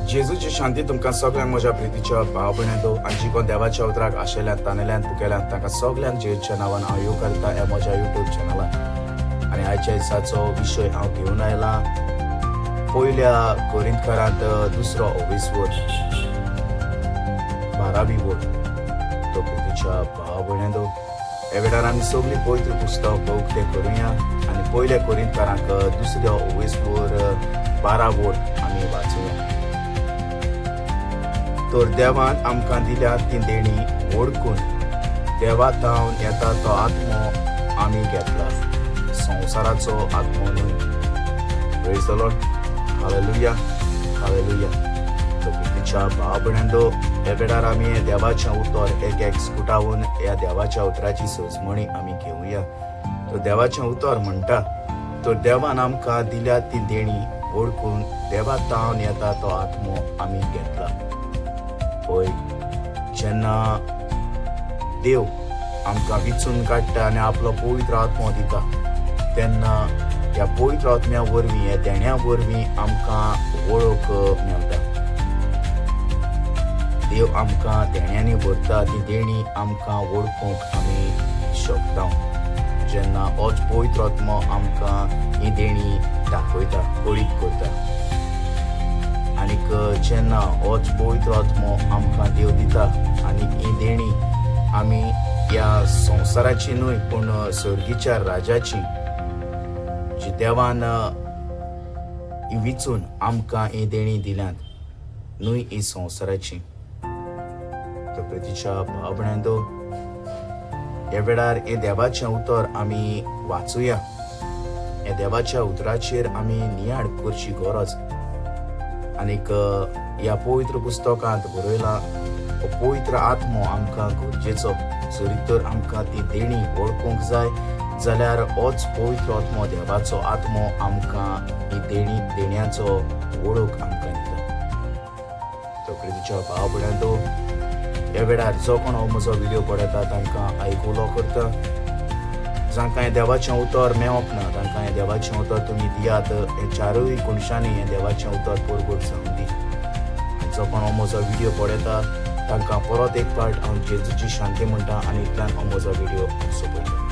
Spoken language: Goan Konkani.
जेजूची शांती तुमकां सगळ्यांक म्हज्या प्रितीच्या भाव भयणांनो आनी जी कोण देवाच्या उतराक आशेल्यान तानेल्यान तुकेल्यान तांकां सगळ्यांक जेजूच्या नांवान हांव येव करता ह्या म्हज्या युट्यूब चॅनलान. आनी आयच्या दिसाचो विशय हांव घेवन आयला पयल्या कोरिंतकारांत दुसरो ओवीसवर बारावी वोट. तो प्रितीच्या भाव भयणांनो, ह्या वेळार आमी सगळीं पवित्र पुस्तक उक्तें करुया आनी पयल्या कोरिंतकारांक दुसऱ्या ओवीसवर 12 वोट आमी वाचुया. तर देवान आमकां दिल्या ती देणी वळखून देवा तावन येता तो आत्मो आमी घेतला, संवसाराचो आत्मो न्हय. Praise the Lord. Hallelujah, hallelujah. तर प्रितीच्या भाव भयणांनो, ह्या वेळार आमी देवाचें उतर एक एक स्कुटावन ह्या देवाच्या उतराची सजमणी आमी घेवया. तर देवाचें उतर म्हणटा, तर देवान आमकां दिल्या ती देणी वळखून देवा तावन येता तो आत्मो आमी घेतला. पळय, जेन्ना देव आमकां विचून काडटा आनी आपलो पवित्र आत्मो दिता तेन्ना ह्या पवित्र आत्म्या वरवीं, ह्या देण्या वरवीं आमकां वळख मेळटा. देव आमकां देण्यांनी भरता, ती देणी आमकां वळखूंक आमी शकता जेन्ना होच पवित्र आत्मो आमकां ही देणी दाखयता, कळीत करता. आनीक जेन्ना होच पवित्र आत्मो आमकां देव दिता आनी ही देणी आमी ह्या संवसाराची न्हय पूण सर्गीच्या राजाची जी देवान ही विचून आमकां ही देणी दिल्यात, न्हय ही संवसाराची. तर प्रितीच्या भाव भयणांनो, ह्या वेळार हें देवाचें उतर आमी वाचुया. ह्या देवाच्या उतराचेर आमी नियाळ करची गरज. आनीक ह्या पवित्र पुस्तकांत बरयलां, हो पवित्र आत्मो आमकां गरजेचो. जरी तर आमकां ती देणी वळखूंक जाय जाल्यार होच पवित्र आत्मो, देवाचो आत्मो आमकां ही देणी, देण्याचो वळख आमकां दिता. तो प्रितीच्या भाव भयणांनो, ह्या वेळार जो कोण हो म्हजो व्हिडिओ पळयता तांकां आयकुलो करता. जांकां हें देवाचें उतर मेवोंक ना तांकां हें देवाचें उतर तुमी दियात. हे चारूय कोनशांनी हें देवाचें उतर परगट जावं दी. आनी जो कोण हो म्हजो व्हिडिओ पळयता तांकां परत एक फावट हांव जेजूची शांती म्हणटा आनी इतल्यान हो म्हजो व्हिडिओ सोंपयता.